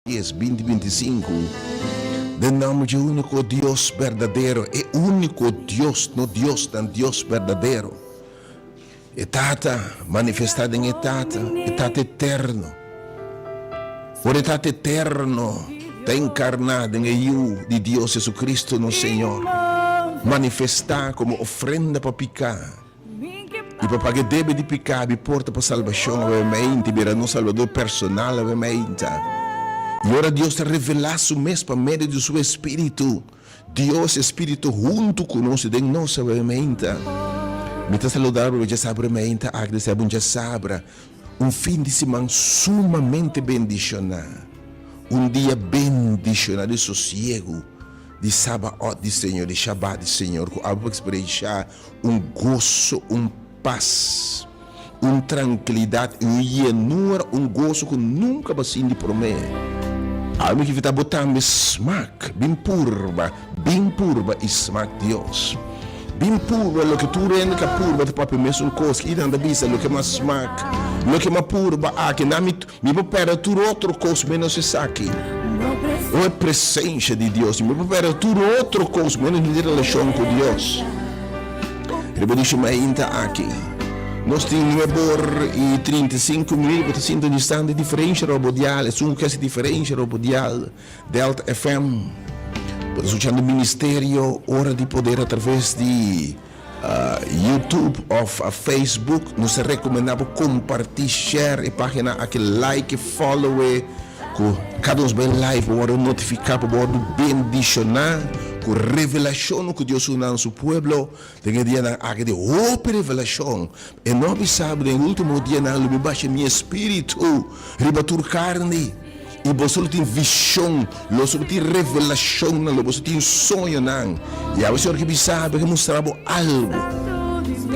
10, 20, 25, Den nòmber dje úniko Dios berdadero, e úniko Dios, no diosnan, Dios berdadero, e Tata manifestá den e Tata, e Tata eterno. Ora e Tata eterno ta enkarná den e Yu di Dios, Jesucristo nos Señor, manifestá komo ofrenda pa piká, I pa paga e debe di piká, abi porta pa salbashon awe meinta i bira nos Salbador personal awe meinta. I ora Dios ta revelá Su mes pa medio di Su Espíritu, Dios e Spiritu huntu ku nos i den nos awe meinta. Mi ta saludá bo djasabra meinta aki, desea bo un djasabra, un fin di siman sumamente bendishoná, un dia bendishoná di sosiegu, di Sabaot di Señor, di Shabat di Señor, ku abo por eksperenshá Un goso, un pas, un trankilidat i un yenura, un goso ku nunka bo a sinti promé. Awe mi ke invitá bo tambe smak, bin purba, bin purba i smak Dios. Bin purba loke tur hende ka purba ta papia mesun kos, i nan ta bisa loke mas smak, loke mas purba aki, nan mi. Mi por pèrdè tur otro kos ménos esaki, o e presensia di Dios. Mi por pèrdè tur otro kos ménos mi relashon ku Dios. Riba di shumainta aki, nos tin nuebor i 35 minüt, bo ta sinti un instante diferensha riba bo dial, esun ku ke hasi diferensha riba bo dial, Delta FM. Bo ta skuchando Ministerio Ora di Poder atraves di. YouTube of Facebook, nos ta recomenda bo comparti, share e pagina aki, like e, follow e, cu cada nos bay live bo wordo notifica pa bo wordo bendiciona cu revelacion cu Dios duna na su pueblo den e dianan aki di hopi revelacion. E no a bisa bo den e ultimo dianan lo mi basha mi espiritu riba tur carni. I boso lo tin vishon, lo boso lo tin revelashonnan, lo boso tin soñonan. I awe Señor ke bisa bo, ke mustra bo algu.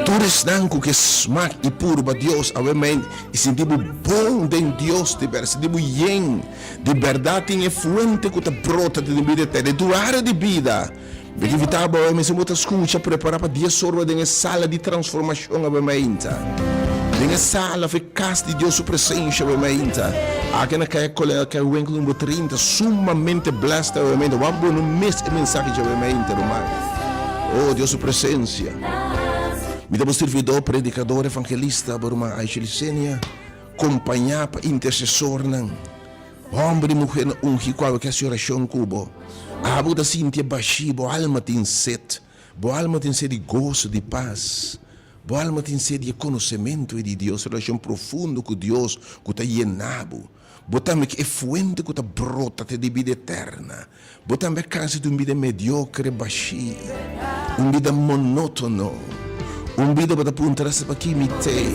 Tur esnan ku ke smak i purba Dios awe mei i sinti bo bon den Dios di bèrdat, sinti bo yen di bèrdat, tin e fuente ku ta brota den bida eterno, den tur área di bida. Mi ta invitá bo awe mester bo ta skucha, prepará pa dia sorba den e sala di transformashon awe mainta. Den e sala of e kas di Dios su presensha awe mainta. Aki na Kaya Kolonel Kaya Winkel number 30, sumamente blessed awe mainta. Wak bo no mis e mensahe djawe mainta, ruman. Oh, Dios su presensia. Mi ta bo sirvidor, predikador, evangelista, bo ruman Aisha Licenia, kompañá pa intersesornan. Hòmber i muhernan ungi ku awe ke hasi orashon ku bo. Abo ta sinti e bashí, bo alma tin set. Bo alma tin set di goso, di pas. Bo alma tin set di e konosementu di Dios, relashon profundo ku Dios ku ta yena bo. Bo tambe ke e fuente ku ta brota te di bida eterna. Bo tambe a kansa di un bida mediokre, bashí, un bida monótono, un bida bo ta puntra sa paki mi t'ei,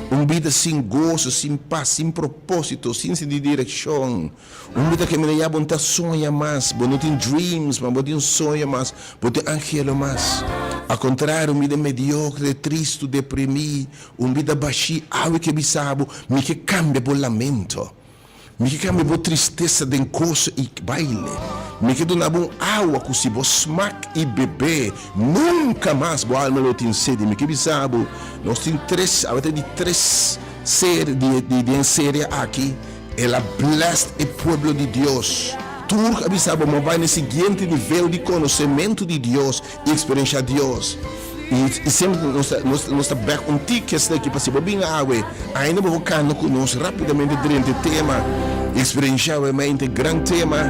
un bida sin goso, sin pas, sin propósito, sin sentido di direkshon, un bida ke mira ya bo no ta soña mas, bo no tin dreams mas, bo no tin soño mas, bo no tin anhelo mas. Al kontrario, un bida mediokre, tristu, deprimí, un bida bashí, awe ke bisa bo, mi ke kambia bo lamento. Mi ke kambia bo tristesa den goso i baile. Mi ke duna bo un awa ku si bo smak i bebe, nunka mas bo alma lo tin sedi. Mi ke bisa bo, nos tin tres, awe ta di tres ser di di den serie aki, el a blessed e pueblo di Dios. Tur a bisa bo, mo bai na e siguiente nivel di konosementu di Dios i eksperenshá Dios. I semper nos ta nos nos ta bek un tiki esaki aki pa si bo bin awe ainda bo por kanda ku nos rapidamente drenta e tema i eksperenshá obviamente e gran tema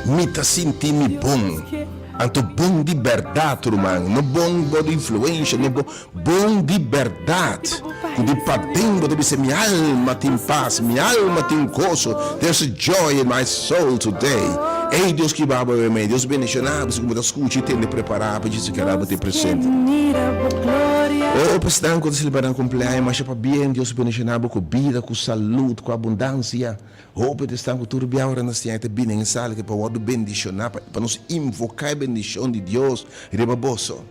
Mi ta sinti mi bon. Anto bon di bèrdat ruman, no bon bou di influensha, no bon Bon di bèrdat ku di paden bo ta bisa, Mi alma tin pas, mi alma tin goso, There's a joy in my soul today. Ey, Dios ki baba awe mei, Dios bendishoná bo si ku bo ta skucha i tende prepará pa djis keda bo te presente. Oh, pa esnan ku ta selebrá nan kumpleaño, masha pabien, Dios bendishoná bo ku bida, ku salud, ku abundansia. Hopi ta esnan ku tur bia ora nan siña ta bini den e sala aki pa wòrdu bendishoná, pa nos invoká e bendishon di Dios riba boso.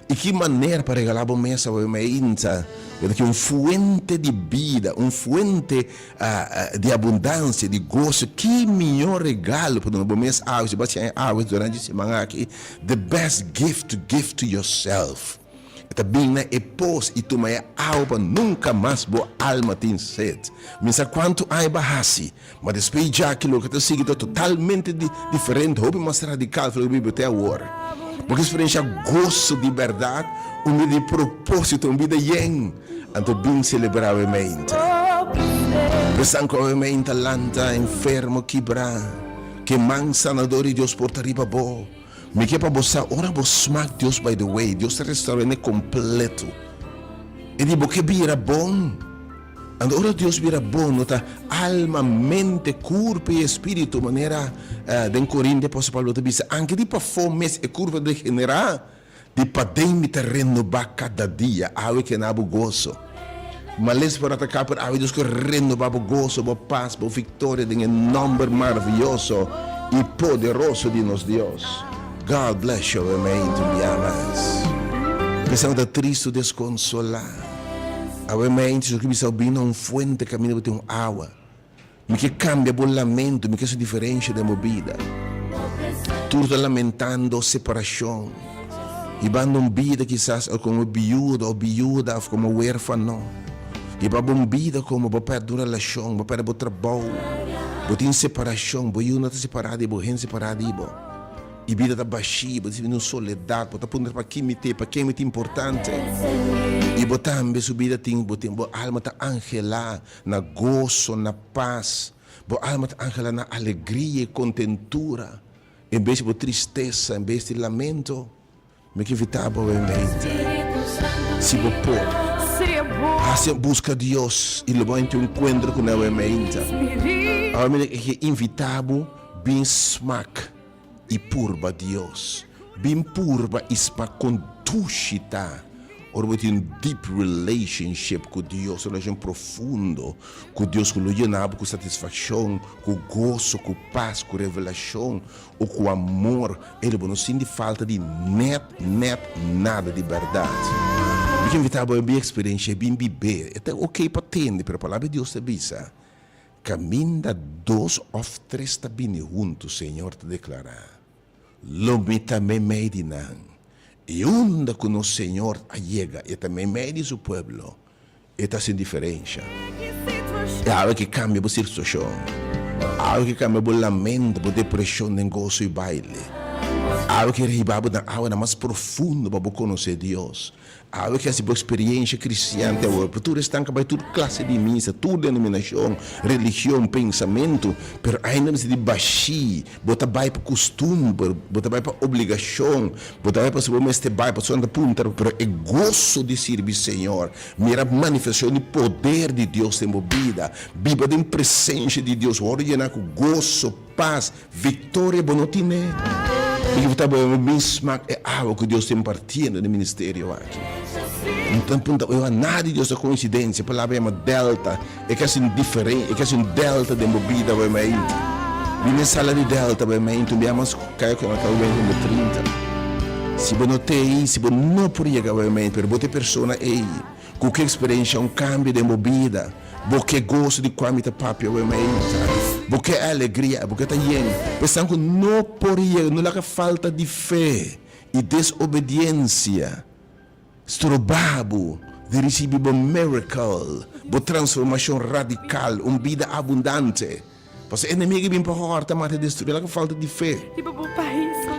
I ki manera pa regalá bo mes awe mainta bo ta ki un fuente di bida, un fuente di abundansia, di goso. Ki mihó regalo pa duna bo mes awe si bo a siña awe durante e siman aki, the best gift to give to yourself. E ta bin na e pos i tuma e awa pa nunka mas bo alma tin set. Mi sa kuantu aña bo a hasi, ma despues djaki loke ta sigui ta totalmente diferente, hopi mas radikal for loke bo biba te awor. Bo ke eksperenshá goso di bèrdat, un bida di propósito, un bida yen. Anto bin selebrá awe meinta. Pensan ku awe meinta lanta enfermo kibrá, ke man sanador di Dios por ta riba bo. Mi ke pa bo sa ora bo smak Dios by the way, Dios ta restaur'e ne kompleto. E di bo ke bira bon. Anto ora Dios bira bon no ta alma, mente, kurpo i espiritu manera den Korinti apòstel Pablo ta bisa anke di pafó mes e kurpo ta degenerá. Di paden mi ta renobá kada dia, awe ke na bo goso. Males por ataká, pero awe Dios ke renobá bo goso, bo pas, bo viktoria den e nòmber maravioso i poderoso di nos Dios. God bless you awe meinti un bia mas. Esnan ku ta tristu deskonsolá, awe meinti su ke bisa bo bini na un fuente kaminda bo tin un awa. Mi ke kambia bo lamento, mi ke hasi diferensha den bo bida. Tur ta lamentando separashon, hibando un bida kisas komo biuda o biuda òf komo wérfano. Hiba bo un bida komo bo pèrdè un relashon, bo pèrdè bo trabou, bo tin separashon, bo yunan ta separá di bo, hende separá di bo. I bida ta bashí, bo ta sinti un soledat, bo ta puntra pa kin mi te, pa ken mi ta importante. I bo tambe su bida tin, bo tin, bo alma ta anhelá Na goso, na pas. Bo alma ta anhela na alegria i kontentura, en bes di bo tristesa, en bes di lamento. Mi ke invitá bo awe mente, si bo por, hasi buska Dios i lo bo henti un enkuentro ku ne awe mente. Awe mi ke invitá bo bin smak i purba Dios. Bin purba i smak kon dushi ta ora bo tin un deep relationship ku Dios, un relashon profundo ku Dios ku lo yena bo ku satisfakshon, ku goso, ku pas, ku revelashon o ku amor. E lo bo no sinti falta di nèt nèt nada di bèrdat. Mi ke invitá bo bin eksperensh'é, bin bib'é. E ta oke pa tende, pero Palabra di Dios ta bisa, Kaminda dos òf tres ta bini huntu, Señor ta deklará, lo mi ta meimei di nan. I unda ku nos Señor a yega, e ta meimei di su pueblo, e ta hasi diferensha. E awe ke kambia bo sirtuashon, awe ke kambia bo lamento, bo depreshon den goso i baile, awe ke riba bo na awanan mas profundo pa bo konosé Dios. Awe ke hasi bo eksperiencia kristian te awor, tur esnan ka bai tur klase di misa, tur denominashon, religion, pensamentu, pero ainda mester di bashí, bo ta bai pa kustumber, bo ta bai pa obligashon, bo ta bai pasobra bo mester bai, pasobra nan ta puntra bo, pero e goso di sirbi Señor, mira manifestashon di poder di Dios den bo bida, biba den presensia di Dios, wòrdu yená ku goso, pas, Victoria bo no tine. Mi ke ta bo bin smak e awa ku Dios ta impartiendo den ministerio aki. Mi ta punta bo nada di Dios ta coincidencia. Palabra yama delta. E ke hasi un diferen, e ke hasi un delta den bo bida bo mainta. Bin den sala di delta bo mainta un bia mas kaya ku yama kaba number 30. Si bo no te ei, si bo no por yega bo mainta, pero bo ta e persona ei ku ke eksperensha un kambio den bo bida. Bo ke goso di kua mi ta papia awe mainta? Bo ke alegria? Bo ke ta yen? Esnan ku no por yega, no laga falta di fe i desobediensia stroba bo di risibi bo miracle, bo transformashon radikal, un bida abundante. Pasobra e enemigu bin pa hòrta, mata i destruí. Laga falta di fe.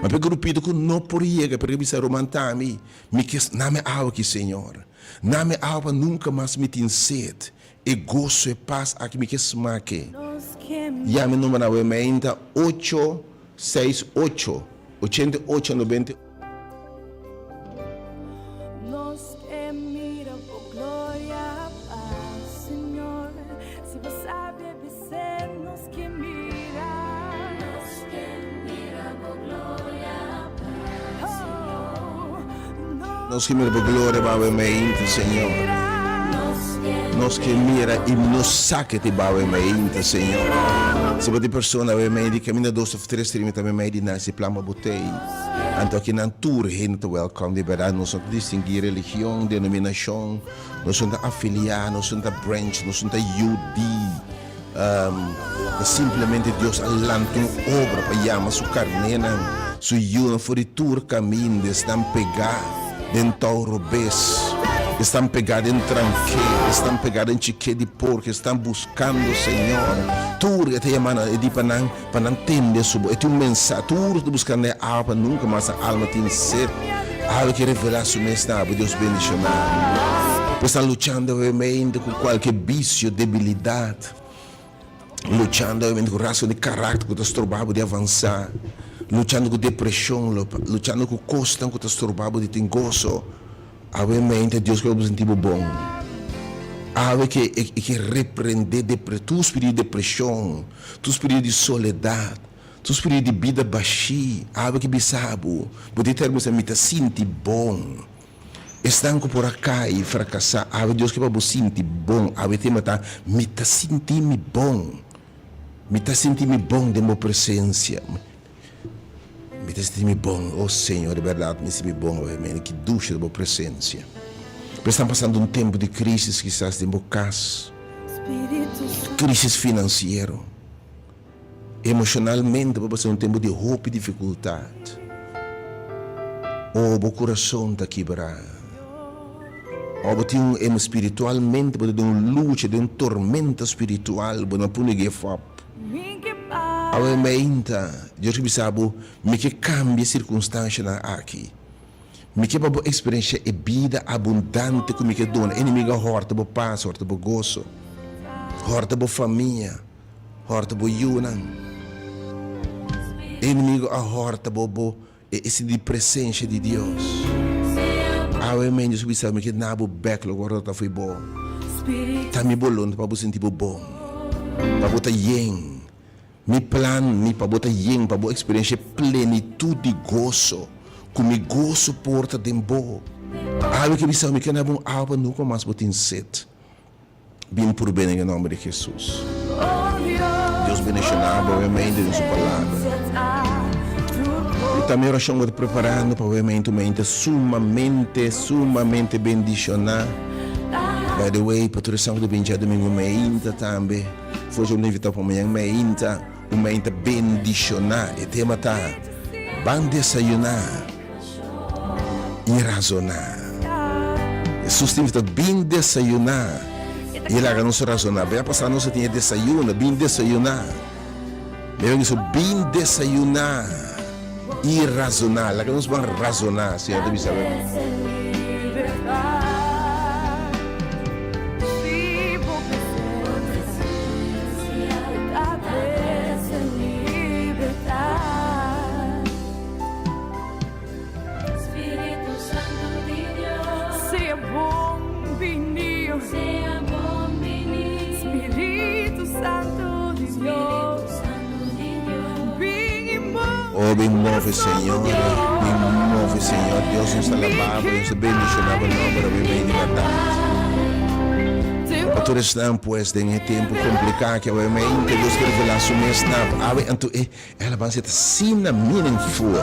Ma pa e grupito ku no por yega, pero ke bisa, Ruman Tami, mi ke nami awe aki, Señor. Na mi awa nunka mas mi tin sed, e goso, e pas aki mi ke smake. Ya mi number na wmn ta ocho seis ocho, 88 90. Nos ke mira bo gloria pa Señor si bo sabi e bis'é nos ke mira. Nos ke mira bo gloria pa Señor. Nos ke mira bo gloria bawe meinta, Señor. Nos ke mira i nos sa ke te bawe meinta, Señor. Si bo tin persona awe mei di kaminda dos of tres trimi ta mei di nan si plan pa bo tei. Anto aki nan tur hende ta welcome di berdad. Nos no ta distingui religion, denominacion, nos no ta afilia, nos no ta branch, nos no ta UD. Ta simplemente Dios a lanta un obra pa yama su karnénan, su yunan for di tur kaminda, esnan pegá. Den tou robes, esnan pegá den tranké, esnan pegá den chiké di porko, esnan buskando Señor. Tur e ta yama nan, e di pa nan, pa nan tende su bo. E tin un mensahe, tur ta buskando e awa pa nunka mas nan alma tin set. Awe ke revelá su mes na abo, Dios bendishoná bo. Bo esnan luchando awemente ku kualke bisio, debilidat. Luchando obviamente ku rasgo di karakter ku ta stroba bo di avansá, luchando ku depreshon, luchando ku kosnan ku ta stroba bo di tin goso. Awe mente Dios ke bo sinti bo bon. Awe ke e ke reprende tur spiritu di depreshon, tur spiritu di soledat, tur spiritu di bida bashí. Awe ke bisa bo, bo tin termina mi ta sinti bon. Esnan ku por a kai i frakasá, awe Dios ke pa bo sinti bon. Awe tema ta, Mi ta sinti mi bon. Mi ta sinti mi bon den bo presensia. Mi ta sinti mi bon. O Señor, di bèrdat mi sinti mi bon awe. Mene ki dushi ta bo presensia. Bo esnan pasando un tempu di krísis kisas den bo kas, krísis finansiero. Emoshonalmente bo pasa un tempu di hopi difikultat. O bo kurason ta kibrá. O bo tin un spiritualmente bo ta den un lucha, den un tormenta spiritual, bo no por ni give up. Awe meinta Dios ke bisa bo, Mi ke kambia sirkunstanshanan aki. Mi ke pa bo eksperenshá e bida abundante ku mi ke duna. Enemigu a hòrta bo pas, hòrta bo goso, hòrta bo famia. Hòrta bo yunan. E enemigu a hòrta bo bo e sinti di presensha di Dios. Awe men Dios bisa mi ke na bo bèk loke bo ta fo'i bo. Ta mi boluntat pa bo sinti bo bon, pa bo ta yen. Mi plan mi pa bo ta yen, pa bo eksperensha e plenitut di goso ku mi goso por ta den bo. Awe ke bisa mi ke na bo un awa pa nunka mas bo tin set. Bin purbe den e nomber di Jesus. Dios bendiciona bo obviamente den su palabra. Y ta mi oracion bo ta preparando pa obviamente un mente sumamente, sumamente bendiciona. By the way, pa tur esnan cu ta bin djadomingo meinta tambe, for cu mi ta invita pa mañan meinta, un meinta bendiciona. E tema ta, Ban desayuna. I razoná. Hesus tin ta bin desayuná i laga nos razoná. Bia pasá nos a tin e desayuno, bin desayuná. Mi a bisa bin desayuná i razoná. Laga nos ban razoná, Señor ta bisa. Spiritu Santu di Dios. Sea bon bini. Sea bon bini. Spiritu Santu di Dios. Spiritu Santu di Dios. Bin i move. Oh bin move Señor, bin move Señor Dios nos ta alabá bo, nos ta bendiciona bo nomber awe mei di berdad. Pa tur esnan pues den e tempo complica aki awe mei ke Dios ke revela su mes na bo awe anto e E alabansa ta asina meaningful.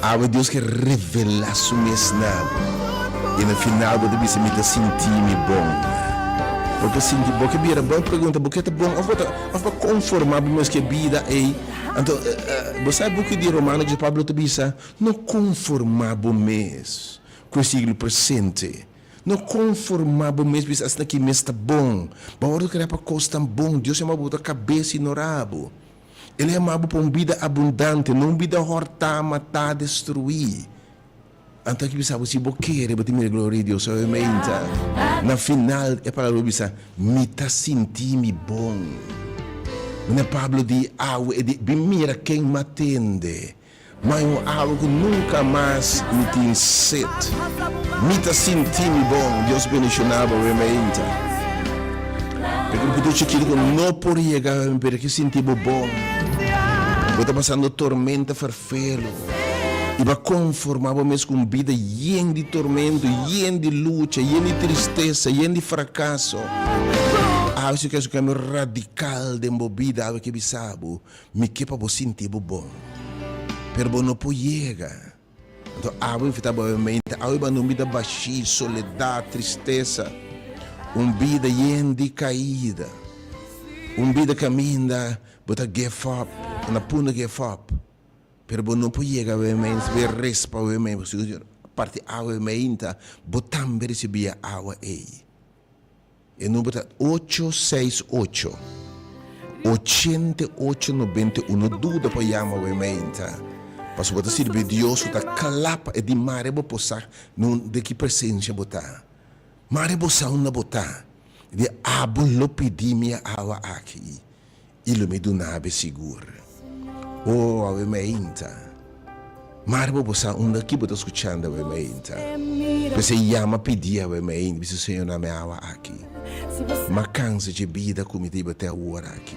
Awe Dios ke revelá su mes na bo. I na final bo ta bisa, Mi ta sinti mi bon. Bo ke sinti, bo ke bira bon? Pregunta, bo ke ta bon òf bo ta òf bo konformá bo mes ku e bida ei? Anto, bo sa e buki di Romano dje Pablo ta bisa, No konformá bo mes ku e siglo presente. No konformá bo mes bisa asina ki mes ta bon. Bo a wòrdu kreá pa kosnan bon. Dios yama bo ta kabes i no rabo. El a yama bo pa un bida abundante, no un bida hòrtá, matá, destruí. Anto aki bisa bo, si bo kere, bo tin mira gloria di Dios. Obviamente, na final e palabra bo bisa, Mi ta sinti mi bon. Manera Pablo di awe, e di, Bin mira ken m'a tende. Ma e un awa ku nunka mas mi tin set. Mi ta sinti mi bon. Dios bendishoná bo obviamente. E grupito chikito ku no por yega pero ke sinti bo bon. Bo ta pasando tormenta ferfelu i bo a konformá bo mes ku un bida yen di tormento, yen di lucha, yen di tristesa, yen di frakaso. Awe si ke hasi un kambio radikal den bo bida, awe ke bisa bo, Mi ke pa bo sinti bo bon, pero bo no por yega. Anto abo invita bo mente, abo banda un bida bashí, soledat, tristesa, un bida yen di kaida, un bida kaminda bo ta give up, bo na punto give up, pero bo no por yega awe mente, bo e respa awe mente. parti awa e meinta, bo tambe risibí e awa ei. E number ta ocho seis ocho, 88 91. No duda pa yama awe meinta, pasobra bo ta sirbi Dios ku ta kla pa e di mare bo por sa den ki presensia bo ta. Mare bo sa unda bo ta. Di abo lo pidi mi e awa aki, i lo mi duna bo sigur. O, awe meinta. Mare bo por sa unda ki bo ta skuchando awe meinta. P'esei yama pidi awe meinta, bisa, Señor, dame awa aki. M'a kansa dje bida ku mi ta hiba te awor aki.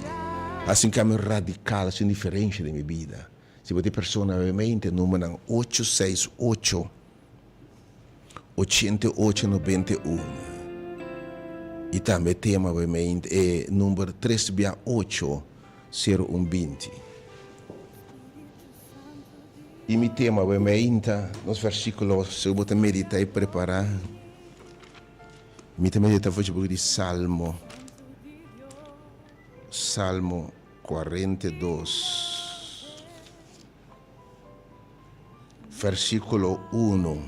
Hasi un kambio radikal, hasi un diferensha den mi bida. Si bo ta e persona awe meinta, e numbernan ocho seis ocho. 88 91 i tambe tema obviamente e number tres bia ocho sero un binti. I mi tema obviamente nos versiculo si bo ta medita i prepara mi ta medita for di Salmo Salmo 42. Versíkulo unu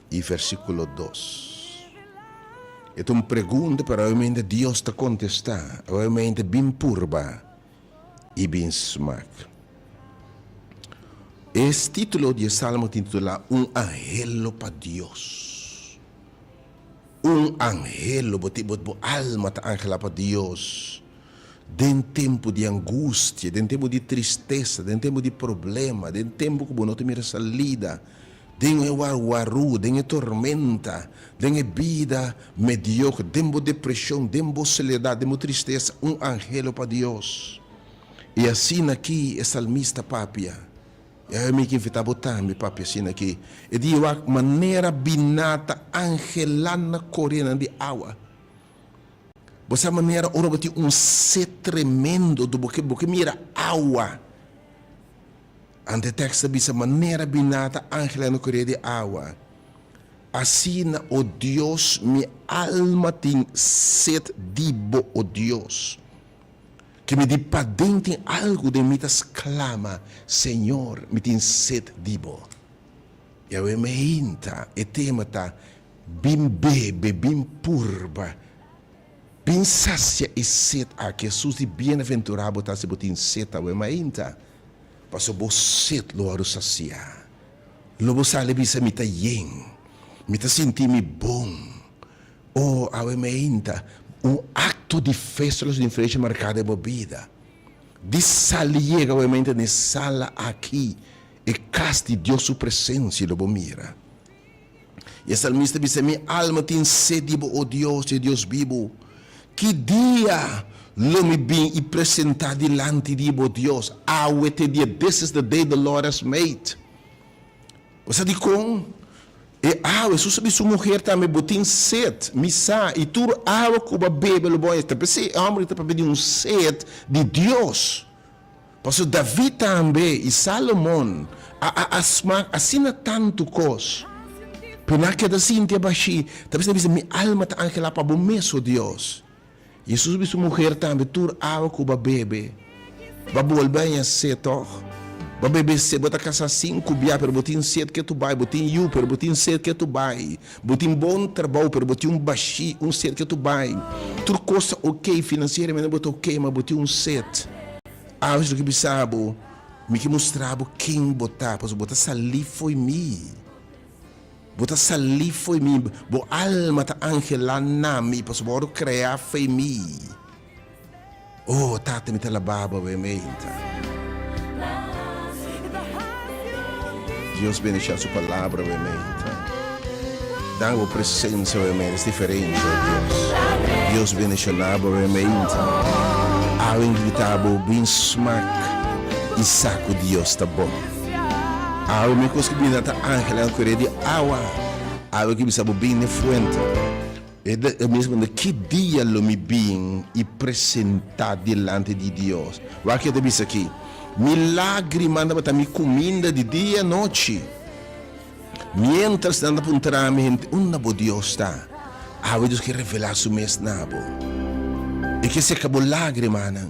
i versíkulo dos. E ta un pregunta, pero obviamente Dios ta kontestá. Obviamente bin purba i bin smak. E título di e salmo ta intitulá Un anhelo pa Dios. Un anhelo, bo tin, bo alma ta anhelá pa Dios. Den tempu di angustia, den tempu di tristesa, den tempu di problema, den tempu ku bo no ta mira salida, den e warwarú, den e tormenta, den e bida mediokre, den bo depreshon, den bo soledat, den bo tristesa, un anhelo pa Dios. I asina aki e salmista papia. I awe mi ke invitá bo tambe papia asina aki. E di wak manera biná ta anhelá na korenan di awa. Bo sa manera ora bo tin un set tremendo do bo ke bo ke mira awa. Ante e tekst ta bisa manera biná ta angelá na korea di awa. Asina, o Dios, mi alma tin set di bo, o Dios. Ke mi di paden tin algu den mi ta sklama, Señor, mi tin set di bo. Yahweh me hinta, e tema ta, Bin bebe, bin purba, bin sacia e sed aki. Hesus di, Bienaventurá bo ta si bo tin sed awe mainta, pasobra bo sed lo wòrdu saciá. Lo bo sali bisa, Mi ta yen, mi ta sinti mi bon. O, awe mainta, un akto di fe lo su diferensha marká den bo bida. Di sali yega awe mainta den e sala aki, e kas di Dios su presensia lo bo mira. I e salmista bisa, Mi alma tin sed di bo, o Dios, e Dios bibu. Ki dia lo mi bin i presentá dilanti di bo, Dios? Awe t'e dia, this is the day the Lord has made. Bo sa dikon? E awe, Hesus a bisa su muher tambe, Bo tin sed, mi sa, i tur awa ku bo a bebe lo bo haña. Ta p'esei e hòmber ta papia di un sed di Dios. Pasobra David tambe i Salomon a a a smak asina tantu kos, pero nan a keda sinti e bashí. Ta bisa bisa, Mi alma ta anhelá pa bo mes, o Dios. Jesus bisa su muher tambe, Tur awa ku bo a bebe, bo a bolbe haña set tòg? Bo a bebe set, bo ta kasá sinku bia, pero bo tin set ke tu bai, bo tin yu, pero bo tin set ke tu bai. Bo tin bon trabou pero bo tin un bashí, un set ke tu bai. Tur kos ta ok, finansieramente bo ta ok, ma bo tin un set. Awe lo ke bisa bo, mi ke mustra bo ken bo ta, pasobra bo ta salí fo'i mi. Bo ta salí fo'i mi, bo alma ta anhelá na mi, pasobra bo a wòrdu kreá fo'i mi. Oh, Tata, mi ta alabá bo awe meinta. Dios bendiciá su palabra awe meinta. Dan bo presencia awe meinta, es diferente, oh Dios. Dios bendicioná bo awe meinta. Awe invitá bo bin smak i sa ku Dios ta bon. Awe mi kos ku bini ta angelnan kore di awa. Awe ki bisa bo bin n'e fuente. E ta e mes manera, ki dia lo mi bin i presentá dilanti di Dios? Wak e ta bisa aki, Mi lágrimanan tabata mi kuminda di dia i anochi, miéntras nan ta puntra mi hende, Unda bo Dios ta? Awe Dios ke revelá su mes na bo. E ke seka bo lágrimanan.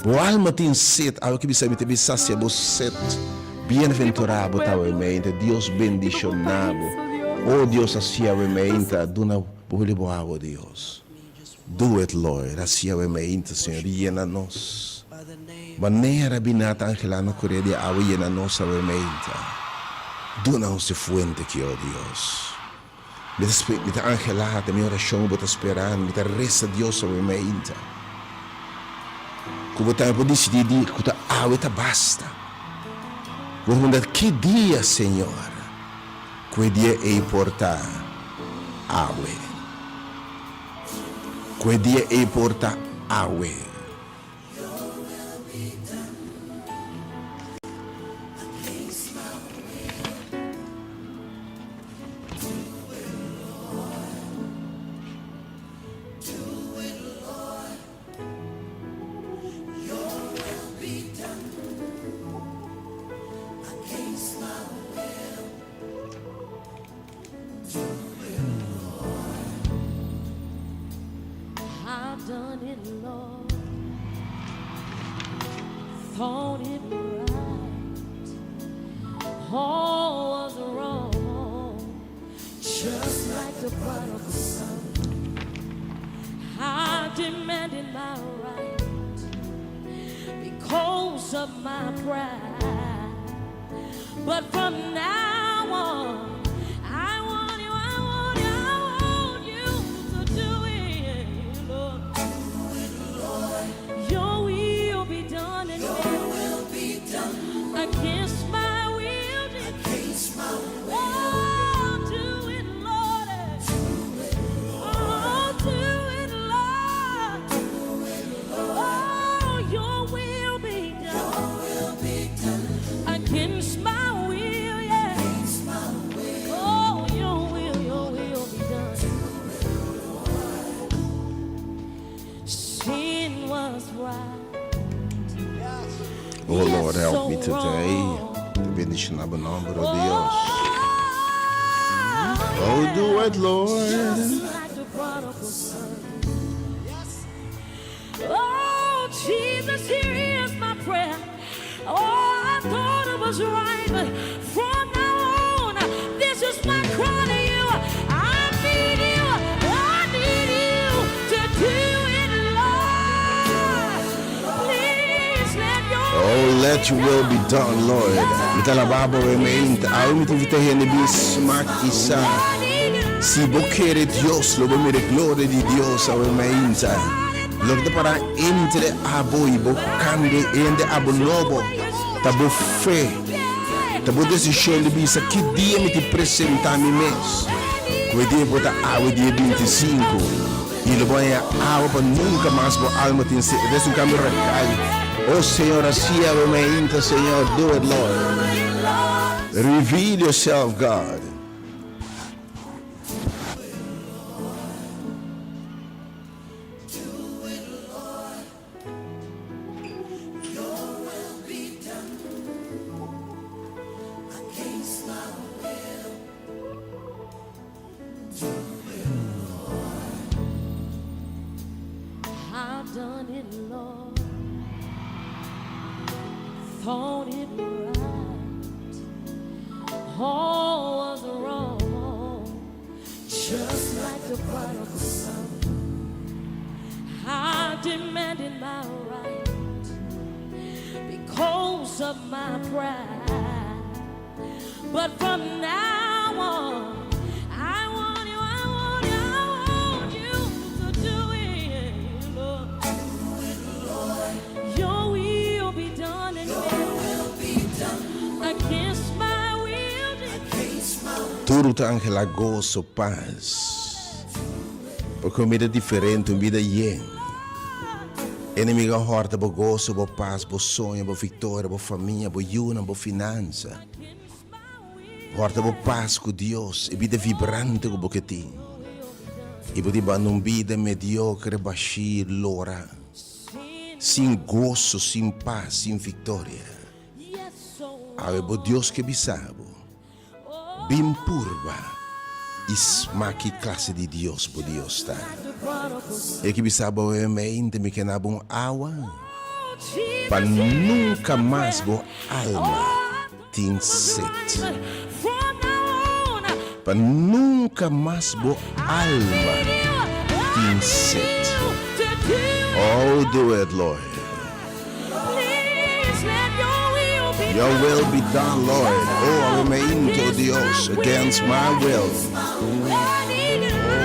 Bo alma tin set, awe ke bisa mi ta bin sasia bo set. Bienaventurá bo ta awe meinta, Dios bendishoná bo. O Dios hasi awe meinta, duna bo huli bo awa, Dios. Do it Lord, hasi awe meinta, Señor, yena nos. Manera biná ta angelá na korea di awa yena nos awe meinta. Duna nos e fuente aki, o Dios. Mi ta mi ta angelá, ta mi orashon bo ta sperando, mi ta resa Dios awe meinta. Ku bo tambe por disidí di ku ta awe ta basta. Bo ta manda ki dia, Señor, ku e dia ei por ta awe. Ku e dia ei por ta awe. Oh Lord, help me today. Te bendiciona bo nomber, oh Dios. Oh, do it, Lord. Oh, Jesus, here is my prayer. Oh, I thought it was right, but from now on, this is my cry to you. I need you. I need you to do it, Lord. Please let your Oh, let your will be done, Lord. Mi ta alabá bo mente. Awe mi ta invitá hende bin smak i sa. Si bo kere Dios, lo bo mira e gloria di Dios awe mainta. Loke ta pará entre abo i bo kambia hende abo nobo ta bo fe, ta bo desishon di bisa ki dia mi tin presentá mi mes. Ku e dia bo ta awe dia 25 i lo bo haña awa pa nunka mas bo alma tin sed. Es un kambio radikal. Oh Señor, hasi awe mainta, Señor, do it Lord. Reveal yourself, God. Tur ta anhela goso, pas. Porque un bida diferente, un bida yen. Enemigo a horta bo goso, bo pas, bo soño, bo victoria, bo famia, bo yunan, bo finansa. Horta bo pas cu Dios, e bida vibrante cu bo ke tin. Y bo tin banda un bida mediocre, bashi, lora. Sin goso, sin pas, sin victoria. Awe bo Dios ke bisa bo, Bin purba i sma ki klase di Dios bo Dios ta. E ke bisa bo awe meinte mi ke na bo un awa pa nunka mas bo alma. tin set. Pa nunka mas bo alma tin set. Oh, do it, Lord. Your will be done, Lord. Oh, awe meinto, Dios, against my will. Oh,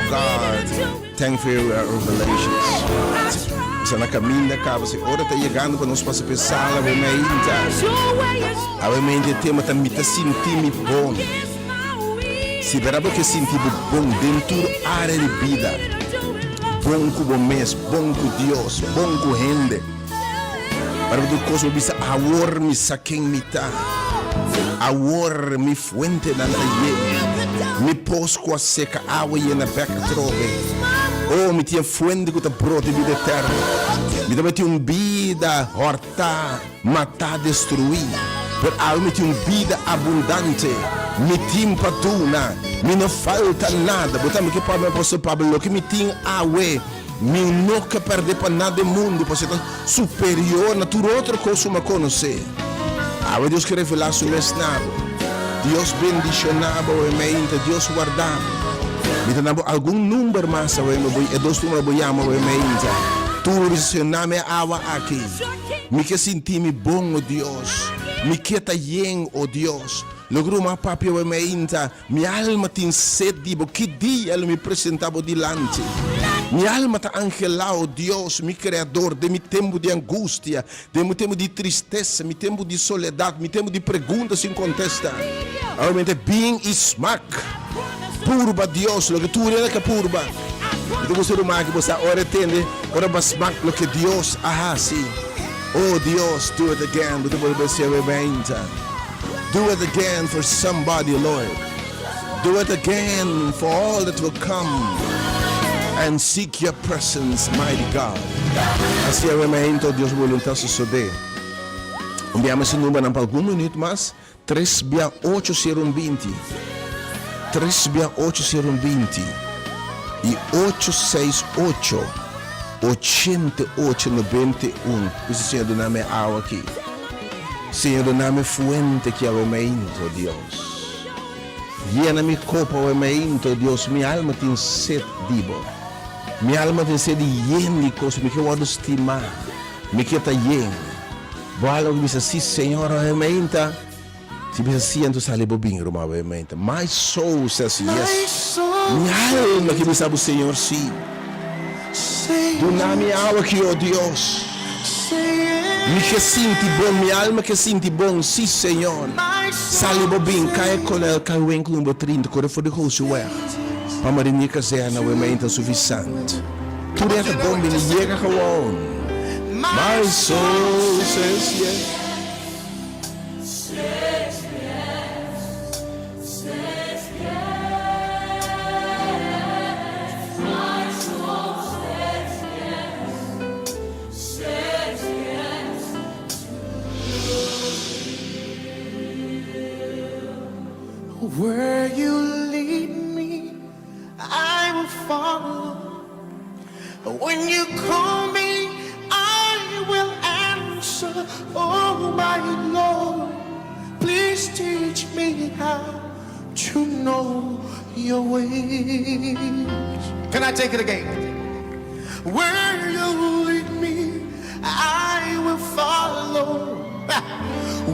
God, thank for your revelations. Sa na caminda caba, si ora ta yegando pa nos pasa pe sala, awe meinta. Awe meinta e tema ta mi ta sinti mi bon. Si bera bo ke sinti bo bon den tur area di bida, bon ku bo mes, bon ku Dios, bon ku hende. Ora bo tur kos bo bisa, Awor mi sa ken mi ta. Awor mi fuentenan ta yen. Mi pos ku a seka awa yena bek atrobe. O, mi tin e fuente ku ta brota e bida eterno. Mi tabata tin un bida hòrtá, matá, destruí. Pero awe mi tin un bida abundante. Mi tin pa duna. Mi no falta nada. Bo tambe ke papia, Apòstel Pablo, loke mi tin awe. Mi no ke pèrdè pa nada den mundu, pasobra e ta superior na tur otro kos ku mi a konosé. Awe Dios ke revelá su mes na bo. Dios bendishoná bo awe meinta. Dios warda bo. Mi ta na bo algun number mas awe mi bo e dos number bo yama awe meinta. Tur bo bisa, Señor, nami e awa aki. Mi ke sinti mi bon, o Dios. Mi ke ta yen, o Dios. Loke ruman a papia awe meinta. Mi alma tin sed di bo, ki dia lo mi presentá bo dilanti? Mi alma ta anhelá, o Dios, mi Kreador, den mi tempu di angustia, den mi tempu di tristesa, mi tempu di soledat, mi tempu di pregunta sin kontesta. Awor mi ta bin i smak. Purba Dios, loke tur hende ke purba. Mi ta gusta ruman aki, bo sa ora e tende, ora bo a smak loke Dios a hasi. O Dios, do it again, bo ta bolbe hasi awe beinta. Do it again for somebody, Lord. Do it again for all that will come and seek your presence, mighty God. Así awe meinto Dios voluntad sosodé. Un bia mi numbernan pa algun minuut mas. 3 bia 8 sero un 20. 3 bia 8 sero un 20. I 8 6 8 88 91. Bisa Señor duna mi awa aki. Señor duna mi fuente ki awe meinto, Dios. Yena mi kopa awe meinto, Dios. Mi alma tin set di bo. Mi alma tin set di yen di kos. Mi ke wòrdu stimá. Mi ke ta yen. Bo alma ku bisa, Si, Señor, awe meinta. Si bisa si, anto sali bo bin, ruman, awe meinta. My soul says yes. Mi alma ke bisa bo, Señor, si. Duna mi awa ki, o Dios. Mi ke sinti bon, mi alma ke sinti bon, si, Señor. Sali bo bin, kai konel, kai winkel number 30, kore for di Gooseweg, pa Marinier Kazerne, awe meinta sufisant. Tur e ta bon bini, yega gewoon. My soul says yes. Where you lead me, I will follow. When you call me, I will answer. Oh, my Lord, please teach me how to know your ways. Can I take it again? Where you lead me, I will follow.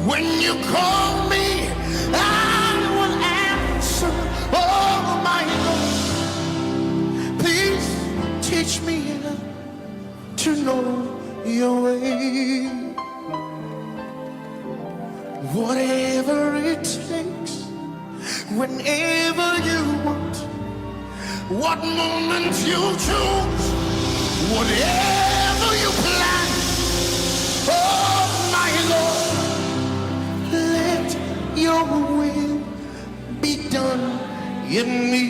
When you call me, I will answer. Oh, my Lord, please teach me to know your way. Whatever it takes, whenever you want, what moment you choose, whatever you plan, oh my Lord, let your will be done in me.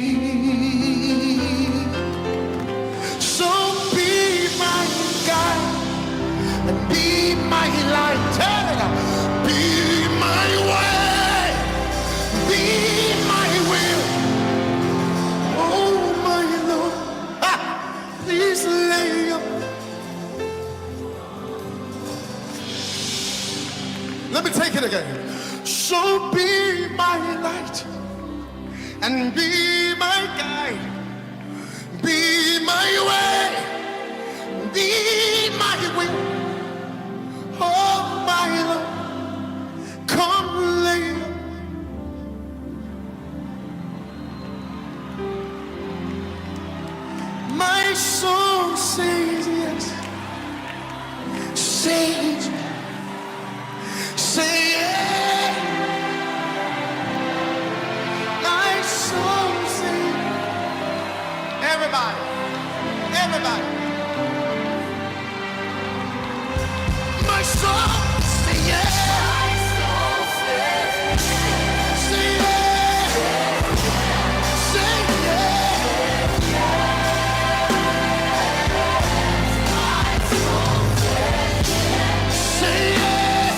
So be my guide and be my light, be my way, be my will. Oh my Lord, ah, please lay your. Let me take it again. So be my light and be my guide, be my way, be my will. Oh my Lord, come lay. My soul says yes, says, say yes. My soul says, everybody, everybody. My soul say yes. Say yes. Say yes. Say yes.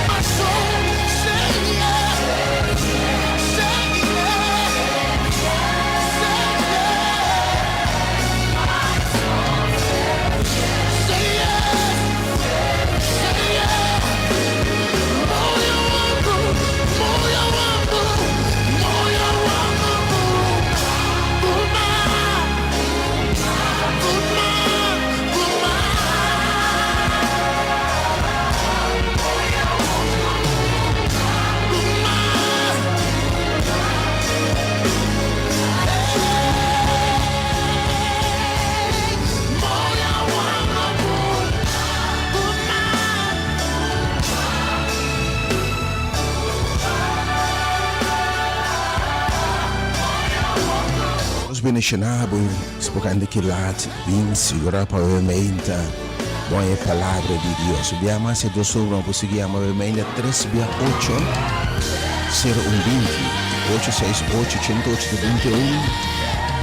My soul say yes. Say yes. Say yes. Say yes. Say yes. Moyo wangu, moyo wangu, moyo wangu, vuma, vuma, vuma. Vuma. Moyo wangu, vuma. Nos bendiciona bo si bo kende ki laat bin sigura pa we meinta bon e palabra di Dios. Bia mas e dos over por sigui yama we meinta 3 bia 8 0 1 20 8 6 8 108 21.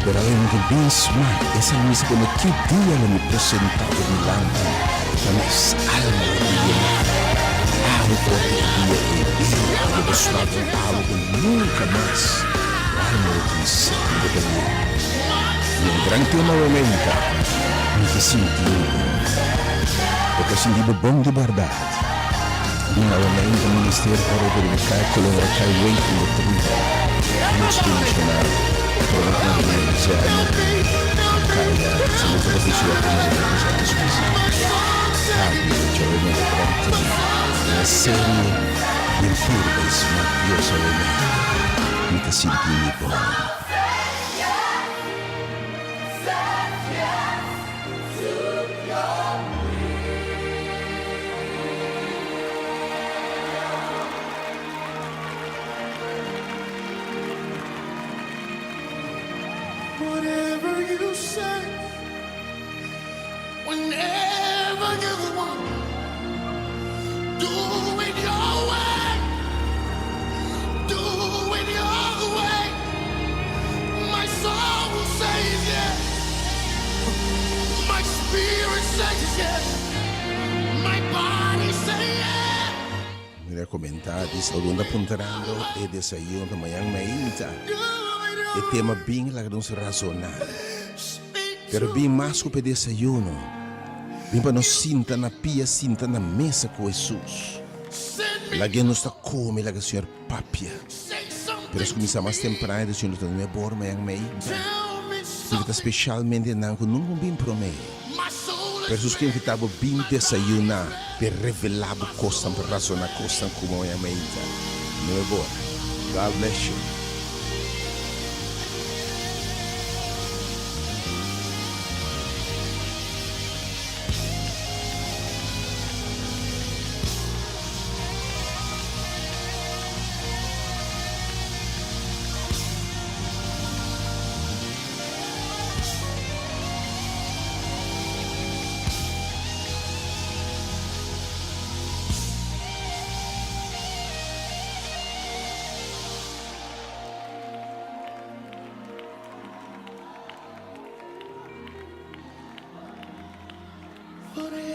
Pero awe mi bin smak esa misa kono ki dia lo mi presenta bo dilanti pa mi alma lo dia. Awe por e dia e bin lo bo smak un awe ku nunca mas alma lo tin sentido pa mi. Y un gran tema we meinta mi ta sinti porque sinti bo bon di berdad. Bin awe meinta Ministerio Parroquia di Kai Colora Kai Wei in de Trida. Nos bendiciona Promete na Kaya sa mga kapatid Happy obviamente gran tema. Una serie di purba smak Dios awe meinta. Mi ta sinti mi bon. Whatever you say, whenever you want, do it your way, do it your way. My soul will say yes, my spirit says yes, my body say yes. Mira comenta, dice algun ta puntrando e desayuno mañan mainta. Do it your E tema bin laga nos razona. Speak Pero bin mas ku desayuno. Bin pa nos sinta na pia, sinta na mesa ku Jesus. Send me, Laga nos ta come, laga Señor papia. say something. Pero cuminsa mas temprano, Señor ta nuebe or mañan mainta. Tell me Invita something. specialmente nan ku nunca bin prome. My soul is Pero Jesus ke invita bo bin desayuna, pe revela bo cosnan, pa razona cosnan como mañan mainta. 9 or. God bless you. Whatever